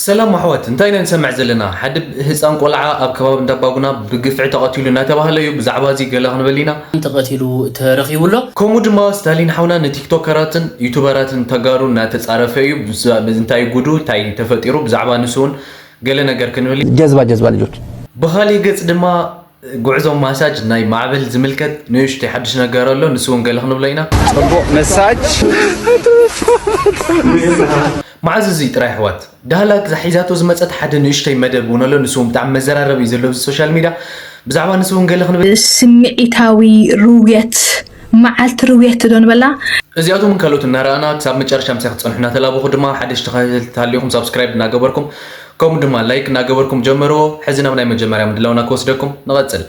ሰላም ኣሕዋት፣ እንታይ ኢና ንሰምዕ ዘለና? ሓደ ህፃን ቆልዓ ኣብ ከባቢ እንዳባጉና ብግፍዒ ተቐቲሉ እናተባህለ እዩ። ብዛዕባ እዚ ገለ ክንብል ኢና። ተቐቲሉ ተረኺቡ ኣሎ። ከምኡ ድማ ስታሊን ሓውና ንቲክቶከራትን ዩቱበራትን ተጋሩ እናተፃረፈ እዩ። ብዛ-፣ እንታይ ጉዱ፣ እንታይ ተፈጢሩ፣ ብዛዕባ ንሱ እውን ገለ ነገር ክንብል ኢና። ጀዝባ፣ ጀዝባ ልጆች። ብኻሊእ ገፅ ድማ ጉዕዞ ማሳጅ ናይ ማዕበል ዝምልከት ንእሽተይ ሓድሽ ነገር ኣሎ፣ ንሱ እውን ገለ ክንብሎ ኢና። ጽቡቕ መሳጅ። መዓዝ እዚ ጥራይ ኣሕዋት? ዳህላክ ዛ ሒዛቶ ዝመጸት ሓደ ንእሽተይ መደብ እውን ኣሎ፣ ንሱ እውን ብጣዕሚ መዘራረቢ እዩ ዘሎ ኣብዚ ሶሻል ሚድያ። ብዛዕባ ንሱ እውን ገለ ክንብል። ስምዒታዊ ርውየት፣ መዓልቲ ርውየት ዶ ንበላ? እዚኣቶም ካልኦት እናረኣና ክሳብ መጨረሻ ምሳይ ክትጸንሑ እናተላበኹ ድማ ሓደሽቲ ተኸታተልቲ ሃሊኹም ሳብስክራይብ እናገበርኩም ከምኡ ድማ ላይክ እናገበርኩም ጀመርዎ። ሕዚ ናብ ናይ መጀመርያ ምድላውና ክወስደኩም ንቐጽል።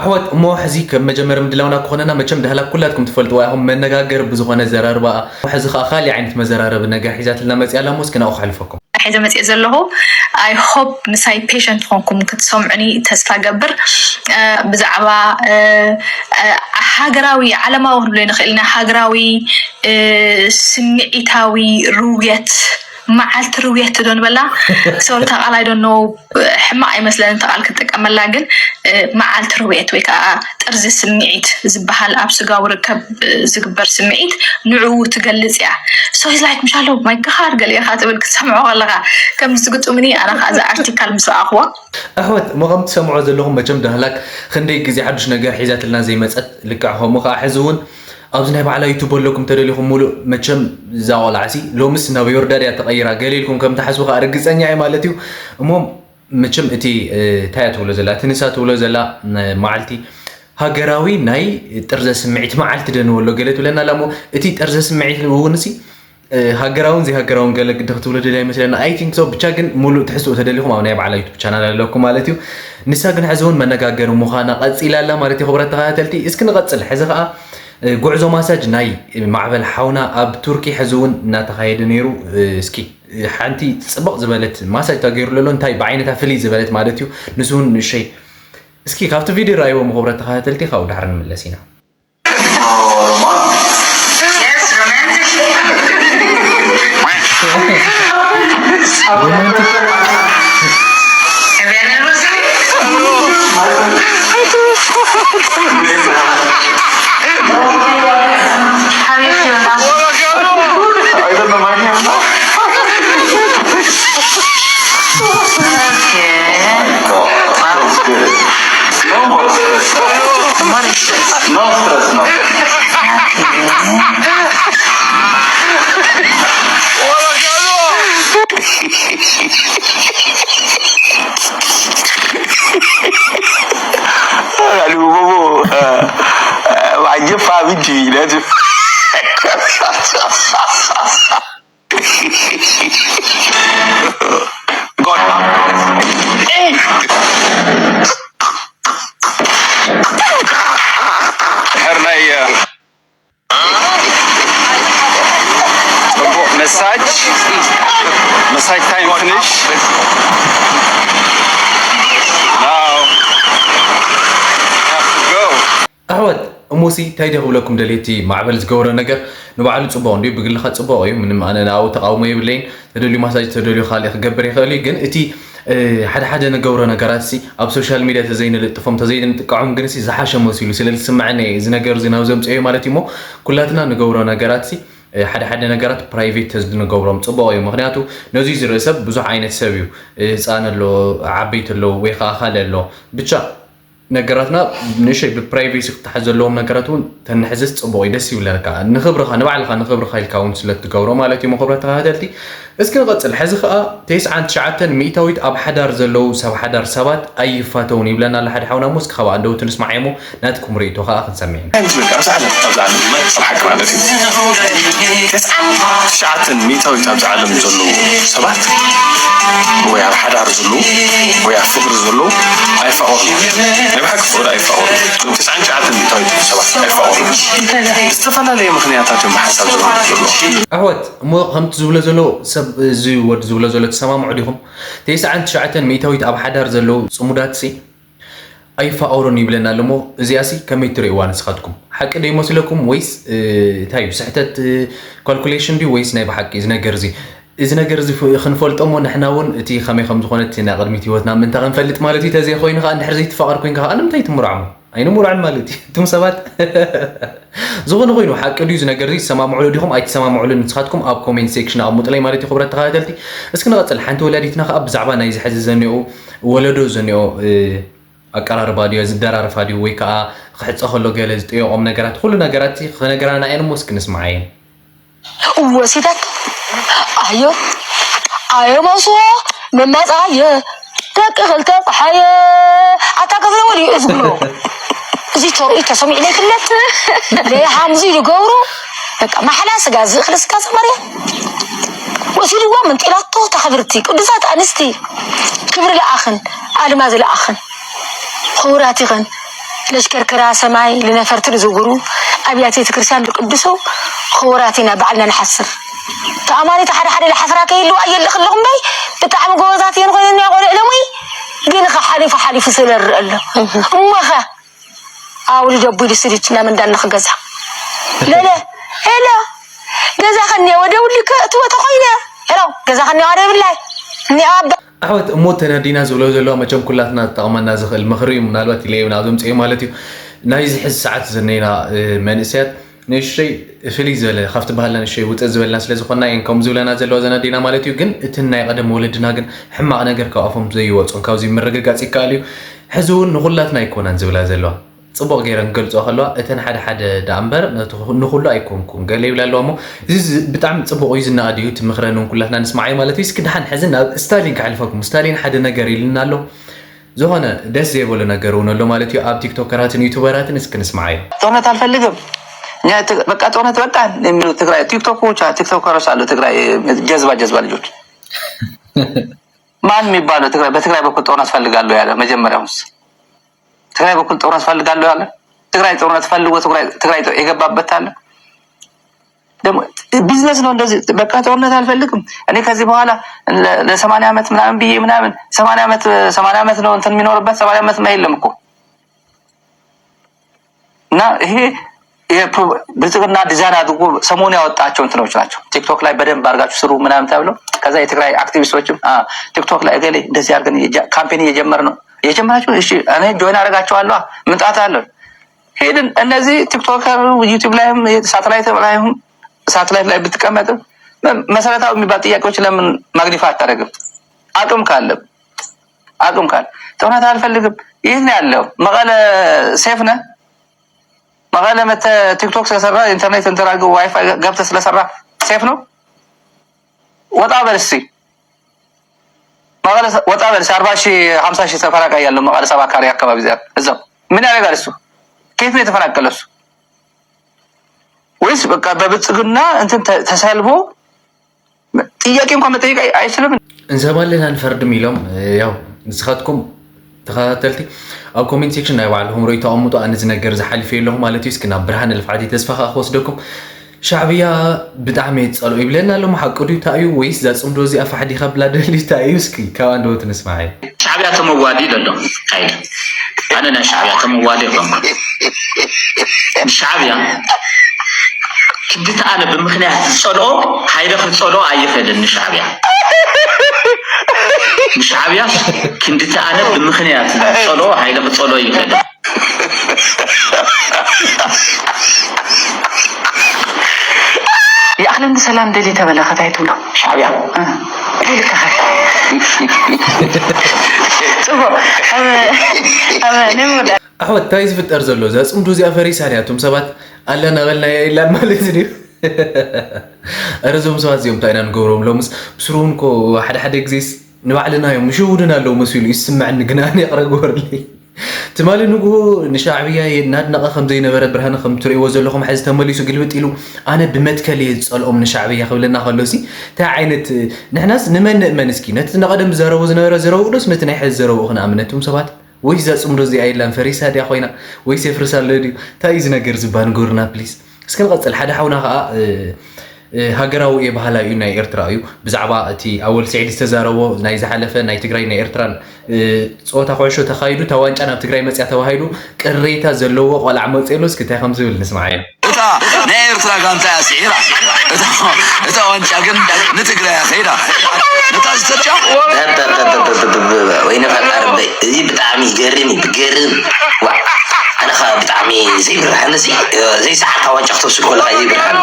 ኣሕዋት እሞ ሕዚ ከም መጀመሪ ምድላውና ክኾነና መቸም ዳህላክ ኩላትኩም ትፈልጥዋ ኢኹም፣ መነጋገሪ ብዝኾነ ዘራርባ። ሕዚ ኸዓ ካሊእ ዓይነት መዘራረቢ ነገር ሒዛትልና መፅያ ኣላ እሞ እስኪ ናብኡ ከሕልፈኩም። ሒዘ መፅየ ዘለኹ። I hope ምሳይ patient ኾንኩም ክትሰምዑኒ ተስፋ ገብር። እ፣ ብዛዕባ፣ እ፣ እ፣ ሃገራዊ፣ ዓለማዊ ክንብሎ ንኽእል ኢና፣ ሃገራዊ፣ እ፣ ስምዒታዊ ርውየት፣ መዓልቲ ርውየት ዶ ንበላ? ሶሪ፣ እታ ቃል I don't know፣ ሕማቕ ኣይመስለንን እታ ቃል ክትጥቀመላ፣ ግን፣ እ፣ መዓልቲ ርውየት ወይ ከዓ ጥርዚ ስምዒት ዝበሃል ኣብ ስጋዊ ርከብ፣ እ፣ ዝግበር ስምዒት ንዕኡ ትገልጽ እያ። So he's like፣ "ምሻሎ፣ my God፣ ገለ ኢኻ ትብል ክትሰምዖ ከለኻ ከምዚ ትግጥሙኒ?" ኣነ ኸዓ እዛ ኣርቲካል ምስ ረኣኽዋ። ኣሕዋት፣ እሞ ከም ትሰምዖ ዘለኹም መቸም ዳህላክ ክንደይ ግዜ ሓዱሽ ነገር ሒዛትልና ዘይመጸት፣ ልክዕ ከምኡ ኸዓ ሕዚ እውን ኣብዚ ናይ ባዕላ ዩቱብ ኣለኩም ተደሊኹም ሙሉእ መቸም እዛ ቆልዓሲ ሎምስ ናብ ዮርዳን እያ ተቐይራ ገለ ኢልኩም ከም ትሓስቡ ኸዓ ርግጸኛ እየ ማለት እዩ። እሞ መቸም እቲ፣ እ፣ እንታይ እያ ትብሎ ዘላ፣ እቲ ንሳ ትብሎ ዘላ፣ እ፣ መዓልቲ ሃገራዊ ናይ ጥርዘ ስምዒት መዓልቲ ዶ ንበሎ ገለ ትብለና ኣላ እሞ፣ እቲ ጥርዘ ስምዒት እውን ሲ፣ እ፣ ሃገራውን ዘይሃገራውን ገለ ግዲ ክትብሎ ደልያ ይመስለና። I think so። ብቻ ግን ሙሉእ ትሕዝትኡ ተደሊኹም ኣብ ናይ ባዕላ ዩቱብ ቻናል ኣለኩም ማለት እዩ። ንሳ ግን ሕዚ እውን መነጋገሪ ምዃና ቀጺላ ኣላ ማለት እዩ። ክቡራት ተኸታተልቲ፣ እስኪ ንቐጽል። ሕዚ ኸዓ፣ እ፣ ጉዕዞ ማሳጅ ናይ ማዕበል ሓውና ኣብ ቱርኪ ሕዚ እውን እናተኻየደ ነይሩ። እ፣ እስኪ ሓንቲ ጽብቕ ዝበለት ማሳጅ ተገይሩሉ ኣሎ። እንታይ ብዓይነታ ፍልይ ዝበለት ማለት እዩ። ንሱ እውን ንእሸይ እስኪ ካብቲ ቪድዮ ረኣይዎም ክቡራት ተኸታተልቲ፣ ካብኡ ድሓር ንምለስ ኢና። How do you feel now? I don't know my name now. Okay. Wow. That was good. No more stress. What is this? No stress, no. Okay. Aduh, bobo. Eh, eh, wajib paham itu, dah tu. God. Eh. Herna ya. Massage. Massage time finish. Now. Have to go. ኣሕዋት፣ እሞሲ እንታይ ደ ክብለኩም ደልየ፣ እቲ ማዕበል ዝገብሮ ነገር ንባዕሉ ጽቡቕ እንድዩ፣ ብግልኻ ጽቡቕ እዩ። ምንም ኣነ ንኣኡ ተቓውሞ የብለይን። ተደልዩ ማሳጅ፣ ተደልዩ ካልእ ክገብር ይኽእል እዩ። ግን እቲ፣ እ፣ ሓደ ሓደ ንገብሮ ነገራት ሲ ኣብ ሶሻል ሚድያ ተዘይንልጥፎም፣ ተዘይንጥቀዖም ግን ሲ ዝሓሸ መሲሉ ስለ ዝስምዐኒ እየ እዚ ነገር እዚ ናብ ዘምጽኦ ማለት እዩ። እሞ ኩላትና ንገብሮ ነገራት ሲ፣ እ፣ ሓደ ሓደ ነገራት ፕራይቬት ተዝንገብሮም ጽቡቕ እዩ። ምኽንያቱ ነዚ ዝርኢ ሰብ ብዙሕ ዓይነት ሰብ እዩ። እ፣ ህፃን ኣሎ፣ ዓበይቲ ኣለዉ፣ ወይ ከዓ ካልእ ኣሎ። ብቻ ነገራትና ንእሽተይ ብፕራይቬሲ ክተሓዝ ዘለዎም ነገራት እውን ተንሕዝስ ጽቡቕ እዩ፣ ደስ ይብለካ። ንኽብርኻ፣ ንባዕልኻ ንኽብርኻ ኢልካ እውን ስለ እትገብሮ ማለት እዩ። ክቡራት ተኸታተልቲ፣ እስኪ ንቐጽል። ሕዚ ኸኣ ተስዓን ትሽዓተን ሚእታዊት ኣብ ሓዳር ዘለዉ ሰብ ሓዳር ሰባት ኣይፋተውን ይብለና ኣሎ ሓደ ሓውና። እሞ እስኪ ካብ ኣንደበቱ ንስማዕ እሞ ናትኩም ርእይቶ ኸኣ ክንሰምዕ ኢና። እንታይ ዝብል ኣብዚ ዓለም፣ ኣብዚ ዓለም፣ ኣብ ሓቂ ማለት እዩ። ተስዓን ትሽዓተን ሚእታዊት ኣብዚ ዓለም ዘለዉ ሰባት ወይ ኣብ ሓዳር ዘለዉ ወይ ኣብ ፍቕሪ ዘለዉ ኣይፋቐሩን። ናይ ብሓቂ ፍቕሪ ኣይፋቐሩን። ተስዓን ትሽዓተን ሚእታዊት ሰባት ኣይፋቐሩን። ዝተፈላለየ ምኽንያታት እዮም ብሓንሳብ ዝነብሩ ዘለዉ። ኣሕዋት፣ እሞ ከምቲ ዝብሎ ዘሎ ሰብ፣ እዚ ወዲ ዝብሎ ዘሎ ትሰማምዑ ዲኹም? ተስዓን ትሽዓተን ሚእታዊት ኣብ ሓዳር ዘለዉ ጽሙዳትሲ ኣይፋቐሮን ይብለና ኣሎ እሞ፣ እዚኣሲ ከመይ ትርእይዋ ንስኻትኩም? ሓቂ ዶ ይመስለኩም ወይስ፣ እ፣ እንታይ እዩ? ስሕተት፣ እ፣ ካልኩሌሽን ድዩ ወይስ ናይ ብሓቂ እዚ ነገር እዚ? እዚ ነገር እዚ ፍ-፣ ክንፈልጦ እሞ ንሕና እውን እቲ ከመይ ከም ዝኾነ እቲ ናይ ቅድሚት ህይወትና ምእንታ ክንፈልጥ ማለት እዩ። ተዘይኮይኑ ከኣ እንድሕር ዘይትፋቐር ኮይንካ ከኣ ንምንታይ ትምርዖም? ኣይንምርዖን ማለት እዩ። እቶም ሰባት ዝኾነ ኮይኑ ሓቂ ድዩ እዚ ነገር እዚ? ትሰማምዕሉ ዲኹም ኣይትሰማምዕሉን? ንስኻትኩም ኣብ ኮሜንት ሴክሽን ኣቕምጡለይ ማለት እዩ። ክቡራት ተኸታተልቲ፣ እስኪ ንቐጽል። ሓንቲ ወላዲትና ከኣ ብዛዕባ ናይዚ ሕዚ ዘኒኦ ወለዶ ዘኒኦ፣ እ፣ ኣቀራርባ ድዮ ዝደራርፋ ድዩ ወይ ከኣ ክሕጸ ከሎ ገለ ዝጠየቖም ነገራት፣ ኩሉ ነገራት ክነገራና እየን እሞ እስኪ ንስምዓየን። ወሲዳት ኣዮ ኣዮ መውስዎ መማጻየ ደቂ ክልተ ፀሓየ ኣታ ገብረ ወልዩ እዝግሎ እዚ ተርኢ ተሰሚዕና ይፍለጥ ለሃምዚ ዝገብሩ በቃ ማሕላ ስጋ ዝእኽሊ ስጋ ሰመርያ ወሲድዋ መንጢላቶ ተኸብርቲ ቅዱሳት ኣንስቲ ክብሪ ለኣኽን ኣልማዝ ለኣኽን ክቡራት ኢኽን ለሽከርክራ ሰማይ ልነፈርቲ ልዝውሩ ኣብያተ ቤተ ክርስቲያን ልቅድሱ ክቡራት ኢና ባዕልና ንሓስር ተኣማኒት ሓደ ሓደ ልሓስራ ከይህልዋ የልኽልኹም በይ ብጣዕሚ ጎበዛት እየን ኮይነን ናይ ቆልዕ ሎሚ ግን ኸ ሓሊፉ ሓሊፉ ስለ ርእ ኣሎ እሞኸ ኣውሊ ደቡይ ልስሪት እና ምንዳን ንኽገዛ ለለ ሄሎ ገዛ ከኒያ ወደ ውሊ ከእትወ ተኾይነ ሄሎ ገዛ ከኒያ ወደ ብላይ እኒኣ ኣባ ኣሕዋት እሞ ተናዲና ዝብሎ ዘለዋ መቸም ኩላትና ዝጠቕመና ዝኽእል ምኽሪ እዩ ምናልባት ኢለ እውን ኣብ ዘምፅኦ ማለት እዩ ናይዚ ሕዚ ሰዓት ዘነና መንእሰያት ንእሽተይ ፍልይ ዝበለ ካብቲ ባህልና ንእሽተይ ውፅእ ዝበልና ስለ ዝኾንና እየን ከምኡ ዝብለና ዘለዋ ዘናዲና ማለት እዩ ግን እትን ናይ ቀደም ወለድና ግን ሕማቕ ነገር ካብ ኣፎም ዘይወፁን ካብዚ ምርግጋፅ ይከኣል እዩ ሕዚ እውን ንኩላትና ኣይኮናን ዝብላ ዘለዋ ፅቡቕ ገይረን ክገልፅኦ ከለዋ እተን ሓደ ሓደ ደኣ እምበር ንኹሉ ኣይኮንኩን ገለ ይብላ ኣለዋ እሞ እዚ ብጣዕሚ ፅቡቕ እዩ ዝነኣድ እዩ እቲ ምኽረን እውን ኩላትና ንስማዓዮ ማለት እዩ እስኪ ደሓን ሕዚ ናብ ስታሊን ክሕልፈኩም ስታሊን ሓደ ነገር ኢልና ኣሎ ዝኾነ ደስ ዘይበሎ ነገር እውን ኣሎ ማለት እዩ ኣብ ቲክቶከራትን ዩቱበራትን እስኪ ንስማዓዮ። ጦርነት አልፈልግም እኛ በቃ ጦርነት በቃ የሚሉ ትግራይ ቲክቶኮች ቲክቶከሮች አሉ። ትግራይ ጀዝባ ጀዝባ ልጆች ማን የሚባለው ትግራይ በትግራይ በኩል ጦርነት ፈልጋለሁ ያለ መጀመሪያውስ ትግራይ በኩል ጦርነት ፈልጋለሁ ያለ ትግራይ ጦርነት ፈልጎ ትግራይ የገባበት አለ። ቢዝነስ ነው እንደዚህ በቃ ጦርነት አልፈልግም እኔ ከዚህ በኋላ ለሰማንያ ዓመት ምናምን ብዬ ምናምን ሰማንያ ዓመት ሰማንያ ዓመት ነው እንትን የሚኖርበት ሰማንያ ዓመት ማ የለም እኮ እና ይሄ ብልጽግና ዲዛይን አድርጎ ሰሞኑ ያወጣቸው እንትኖች ናቸው። ቲክቶክ ላይ በደንብ አድርጋችሁ ስሩ ምናምን ተብሎ ከዛ የትግራይ አክቲቪስቶችም ቲክቶክ ላይ እገሌ እንደዚህ አድርገን ካምፔን እየጀመር ነው እየጀመራችሁ እሺ እኔ ጆይን አደርጋቸዋለሁ ምንጣት አለን ሄድን እነዚህ ቲክቶከር ዩቲዩብ ላይም ሳተላይት ላይም ሳተላይት ላይ ብትቀመጥም መሰረታዊ የሚባል ጥያቄዎች ለምን ማግኒፋ አታደርግም? አቅም ካለ አቅም ካለ ጥናት አልፈልግም። ይህ ነው ያለው። መቀለ ሴፍ ነህ። መቀለ መተ ቲክቶክ ስለሰራ ኢንተርኔት እንትን አድርገው ዋይፋይ ገብተህ ስለሰራ ሴፍ ነው። ወጣ በል እስኪ መቀለ ወጣ በል እስኪ አርባ ሺህ ሀምሳ ሺህ ተፈናቃይ ያለው መቀለ ሰባ ካሬ አካባቢ እዛው ምን ያደርጋል እሱ? ከየት ነው የተፈናቀለ እሱ? ወይስ በቃ በብልጽግና እንትን ተሰልቦ ጥያቄ እንኳን መጠየቅ አይችልም። እንሰማለን አንፈርድም ይሎም ያው ንስኻትኩም ተኸታተልቲ ኣብ ኮሜንት ሴክሽን ናይ ባዕልኹም ርእይቶ ኣቐምጡ። ኣነ እዚ ነገር ዝሓልፍ የለኹ ማለት እዩ። እስኪ ናብ ብርሃነ ልፍዓተይ ተስፋ ከዓ ክወስደኩም። ሻዕብያ ብጣዕሚ የጸልኦ ይብለና ኣሎ። ሓቂ ድዩ? እንታይ እዩ? ወይስ እዛ ጽምዶ እዚኣ ፋሕ ዲኻ ብላ ደልዩ? እንታይ እዩ? እስኪ ካብ ኣንደበቱ ንስማዕ። ሻዕብያ ተመዋዲ ኢለ ኣሎ ካይደ ኣነ ናይ ሻዕብያ ተመዋዲ ይኾንኩ ንሻዕብያ ክንድቲ ኣነ ብምኽንያት ዝጸልኦ ሃይለ ክጸልኦ ኣይኽእልን ንሻዕብያ ንሻዕብያ ክንድቲ ኣነ ብምኽንያት ዝጸልኦ ሃይለ ክጸልኦ ይኽእልን ይኣኽለኒ ሰላም ደሊ ተበላኸት ኣይትብሎ ሻዕብያ ኣሕዋት እንታይ ዝፍጠር ዘሎ እዛ ፅምዱ እዚኣ ፈሪሳ ድያ እቶም ሰባት ኣላ ናበልና የላን ማለት ድዩ ኧረ እዞም ሰባት እዚኦም እንታይ ኢና ንገብሮም ሎምስ ብስሩ እውን እኮ ሓደ ሓደ ግዜስ ንባዕልና እዮም ይሽውዱና ኣለዉ መሲሉ ይስምዐኒ ግን ኣነ ይቕረ ግበርለይ ትማሊ ንግሆ ንሻዕብያ የናድነቐ ከም ዘይነበረ ብርሃነ ከም ትርእይዎ ዘለኹም ሕዚ ተመሊሱ ግልብጥ ኢሉ ኣነ ብመትከል እየ ዝጸልኦም ንሻዕብያ ክብለና ከሎ ሲ እንታይ ዓይነት ንሕናስ ንመን ንእመን እስኪ ነቲ ንቐደም ዝዛረቦ ዝነበረ ዘረብኡ ዶስ ነቲ ናይ ሕዚ ዘረብኡ ክንኣምን ነቶም ሰባት ወይስ እዛ ጽምዶ እዚኣ የላን ፈሪሳ ድያ ኮይና ወይስ የፍርሳ ኣሎ ድዩ እንታይ እዩ ዝነገር ዝባ ንገሩና ፕሊስ እስኪ ንቐጽል ሓደ ሓውና ከኣ ሃገራዊ እየ በሃላይ እዩ ናይ ኤርትራ እዩ። ብዛዕባ እቲ ኣወል ስዒድ ዝተዛረቦ ናይ ዝሓለፈ ናይ ትግራይ ናይ ኤርትራን ጸወታ ኩዕሾ ተኻይዱ፣ እታ ዋንጫ ናብ ትግራይ መፅያ ተባሂሉ ቅሬታ ዘለዎ ቆልዓ መፅኡ ኣሎ። እስኪ እንታይ ከም ዝብል ንስማዓዮ። እታ ናይ ኤርትራ ጋንታ እያ ስዒራ። እታ ዋንጫ ግን ንትግራይ ከይዳ። ነታ ዝተጫ ወይነ ፈጣሪ በይ፣ እዚ ብጣዕሚ ይገርም እዩ፣ ብገርም። ኣነኻ ብጣዕሚ ዘይብርሃን እዚ ዘይሰዓርካ ዋንጫ ክትወስድ ከለካ ዘይብርሃን።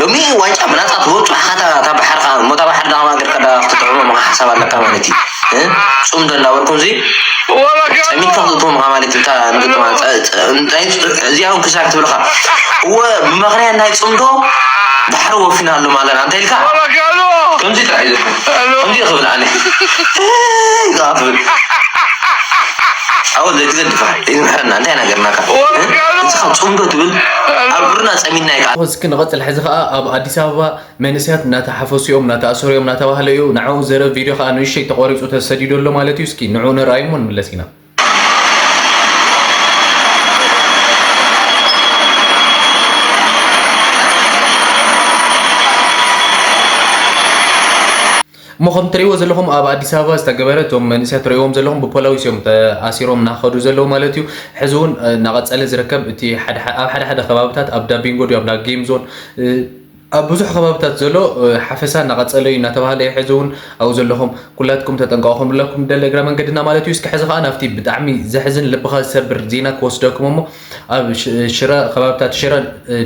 ሎሚ ዋንጫ ብናጻ ትወጹ ሓኻታ እታ ባሕርካ እሞ እታ ባሕሪ ዳማ ገርካ ዳ ክትጥዕሞ መኻ ሓሳብ ኣለካ ማለት እዩ። ጽምዶ እንዳበልኩም እዚ ጸሚካ ክትእትዎም ኢኻ ማለት እዩ። እታ ንግጥማ እዚኣ እውን ክሳብ ክትብልካ እወ ብመኽንያት ናይ ጽምዶ ባሕሪ ወፊና ኣሎ ማለት ኣንተ ኢልካ ከምዚ ጥራሕ እዩ ዘሎ። ከምዚ ክብል ኣነ ክብል ኣወል ዘግዘ ድፋ ይምሕረና እንታይ ናገርናካ ንስኻ ጽምዶ ትብል ኣብ ብርና ጸሚድና ይካ እስኪ ንቐጽል። ሕዚ ከዓ ኣብ ኣዲስ ኣበባ መንእሰያት እናተሓፈሱ እዮም፣ እናተኣሰሩ እዮም እናተባህለ እዩ። ንዕኡ ዘረብ ቪድዮ ከዓ ንእሽተይ ተቆሪፁ ተሰዲዱ ኣሎ ማለት እዩ። እስኪ ንዕኡ ንርኣይ እሞ ንምለስ ኢና። እሞ ከም ትሪእዎ ዘለኹም ኣብ ኣዲስ ኣበባ ዝተገበረ እቶም መንእሰያት ትሪእዎም ዘለኹም ብፖላዊስ እዮም ተኣሲሮም እናኸዱ ዘለዉ ማለት እዩ። ሕዚ እውን እናቐፀለ ዝርከብ እቲ ኣብ ሓደ ሓደ ከባብታት ኣብ ዳቢንጎ ድዩ ኣብ ጌም ዞን ኣብ ብዙሕ ከባብታት ዘሎ ሓፈሳ እናቐፀለ እዩ እናተባሃለ እዩ። ሕዚ እውን ኣብኡ ዘለኹም ኩላትኩም ተጠንቀቑ ክንብለኩም ደለ እግረ መንገድና ማለት እዩ። እስኪ ሕዚ ከዓ ናብቲ ብጣዕሚ ዘሕዝን ልብኻ ዝሰብር ዜና ክወስደኩም እሞ ኣብ ሽረ ከባብታት ሽረ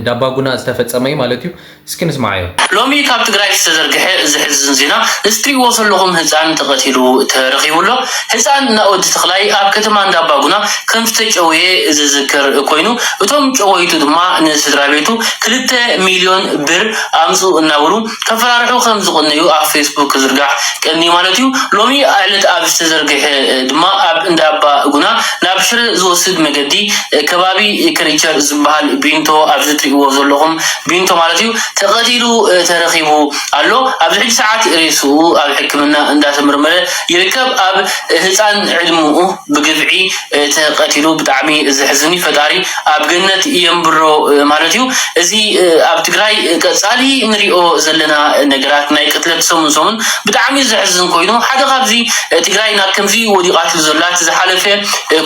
ዳባጉና ዝተፈፀመ እዩ ማለት እዩ። እስኪ ንስማዓዮ። ሎሚ ካብ ትግራይ ዝተዘርግሐ ዘሕዝን ዜና እዚ ትሪእዎ ዘለኹም ህፃን ተቐቲሉ ተረኺቡ ኣሎ። ህፃን ናኦድ ተኽላይ ኣብ ከተማ እንዳባጉና ከም ዝተጨወየ ዝዝከር ኮይኑ እቶም ጨወይቱ ድማ ንስድራ ቤቱ ክልተ ሚልዮን ብር ኣምፁ እናበሉ ከፈራርሑ ከም ዝቐነዩ ኣብ ፌስቡክ ክዝርጋሕ ቀኒ ማለት እዩ። ሎሚ ዕለት ኣብ ዝተዘርግሐ ድማ ኣብ እንዳባ ጉና ናብ ሽረ ዝወስድ መገዲ ከባቢ ክሪቸር ዝበሃል ቢንቶ ኣብዚ ትሪእዎ ዘለኹም ቢንቶ ማለት እዩ ተቐቲሉ ተረኺቡ ኣሎ። ኣብዚ ሕጂ ሰዓት ሬስኡ ኣብ ሕክምና እንዳተመርመረ ይርከብ። ኣብ ህፃን ዕድምኡ ብግፍዒ ተቐቲሉ ብጣዕሚ ዘሕዝን እዩ። ፈጣሪ ኣብ ገነት የንብሮ ማለት እዩ። እዚ ኣብ ትግራይ ቀፃሊ ንሪኦ ዘለና ነገራት ናይ ቅትለት ሰሙን ሰሙን ብጣዕሚ ዘሕዝን ኮይኑ ሓደ ካብዚ ትግራይ ናብ ከምዚ ወዲቓትሉ ዘላ እቲ ዝሓለፈ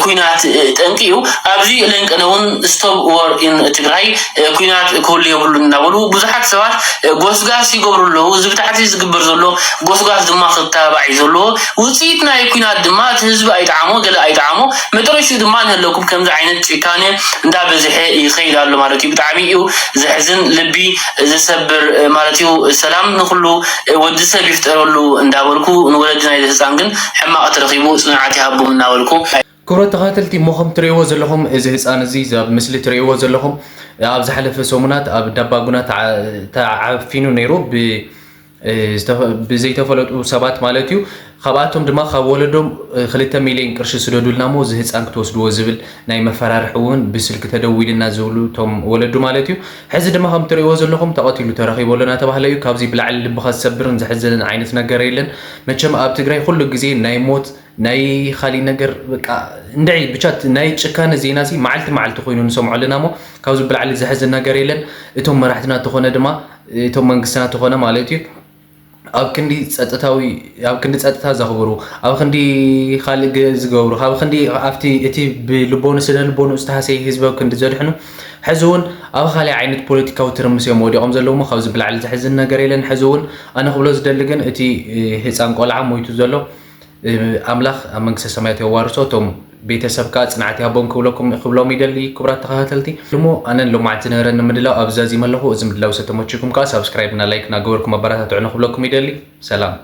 ኩናት ጠንቂ እዩ። ኣብዚ ለንቀነ እውን stop war in ትግራይ ኩናት ክህሉ የብሉን እናበሉ ብዙሓት ሰባት ጎስጋስ ይገብሩ ኣለዉ። እዚ ብታሕቲ ዝግበር ዘሎ ጎስጓስ ድማ ክተባባዕ እዩ ዘለዎ። ውፅኢት ናይ ኩናት ድማ እቲ ህዝቢ ኣይጠዓሞ ገለ ኣይጠዓሞ መጨረሽኡ ድማ ንህለኩም ከምዚ ዓይነት ጭካነ እንዳበዝሐ ይኸይድ ኣሎ ማለት እዩ። ብጣዕሚ እዩ ዘሕዝን ልቢ ዝሰብር ማለት እዩ። ሰላም ንኩሉ ወዲ ሰብ ይፍጠረሉ እንዳበልኩ ንወለዲ ናይዚ ህፃን ግን ሕማቕ ተረኺቡ ፅንዓት ይሃቦም እናበልኩ ክብረት ተኸታተልቲ እሞ ከም ትሪእዎ ዘለኹም እዚ ህፃን እዚ ኣብ ምስሊ ትሪእዎ ዘለኹም ኣብ ዝሓለፈ ሰሙናት ኣብ ዳባጉና ተዓፊኑ ነይሩ ብዘይተፈለጡ ሰባት ማለት እዩ። ካብኣቶም ድማ ካብ ወለዶም ክልተ ሚልዮን ቅርሺ ስደዱልና እሞ እዚ ህፃን ክትወስድዎ ዝብል ናይ መፈራርሒ እውን ብስልኪ ተደዊልና ዝብሉ እቶም ወለዱ ማለት እዩ። ሕዚ ድማ ከም ትሪእዎ ዘለኹም ተቐቲሉ ተረኺቡ ኣሎ እናተባህለ እዩ። ካብዚ ብላዕሊ ልብኻ ዝሰብርን ዘሕዝንን ዓይነት ነገር የለን። መቸም ኣብ ትግራይ ኩሉ ግዜ ናይ ሞት ናይ ካሊእ ነገር በቃ እንድዒ ብቻ ናይ ጭካነ ዜና ሲ መዓልቲ መዓልቲ ኮይኑ ንሰምዖ ኣለና እሞ ካብዚ ብላዕሊ ዘሕዝን ነገር የለን። እቶም መራሕትና ተኾነ ድማ እቶም መንግስትና ተኾነ ማለት እዩ ኣብ ክንዲ ጸጥታዊ ኣብ ክንዲ ጸጥታ ዘኽብሩ ኣብ ክንዲ ካልእ ገ- ዝገብሩ ኣብ ክንዲ ኣብቲ እቲ ብልቦኑ ስነ ልቦኑ ዝተሃሰየ ህዝቢ ኣብ ክንዲ ዘድሕኑ ሕዚ እውን ኣብ ካልእ ዓይነት ፖለቲካዊ ትርምስ እዮም ወዲቖም ዘለዉ እሞ ካብዚ ብላዕሊ ዘሕዝን ነገር የለን። ሕዚ እውን ኣነ ክብሎ ዝደሊ ግን እቲ ህፃን ቆልዓ ሞይቱ ዘሎ ኣምላኽ ኣብ መንግስተ ሰማያት የዋርሶ እቶም ቤተሰብ ከዓ ፅንዓት ይሃቦም ክብለኩም ክብሎም ይደሊ። ክቡራት ተኸታተልቲ እሞ ኣነን ሎማዓት ዝነበረኒ ምድላው ኣብዚ ዛዚመ ኣለኹ። እዚ ምድላው ዝተመችኩም ከዓ ሳብስክራይብ እና ላይክ እናገበርኩም ኣበረታትዑኒ ክብለኩም ይደሊ። ሰላም።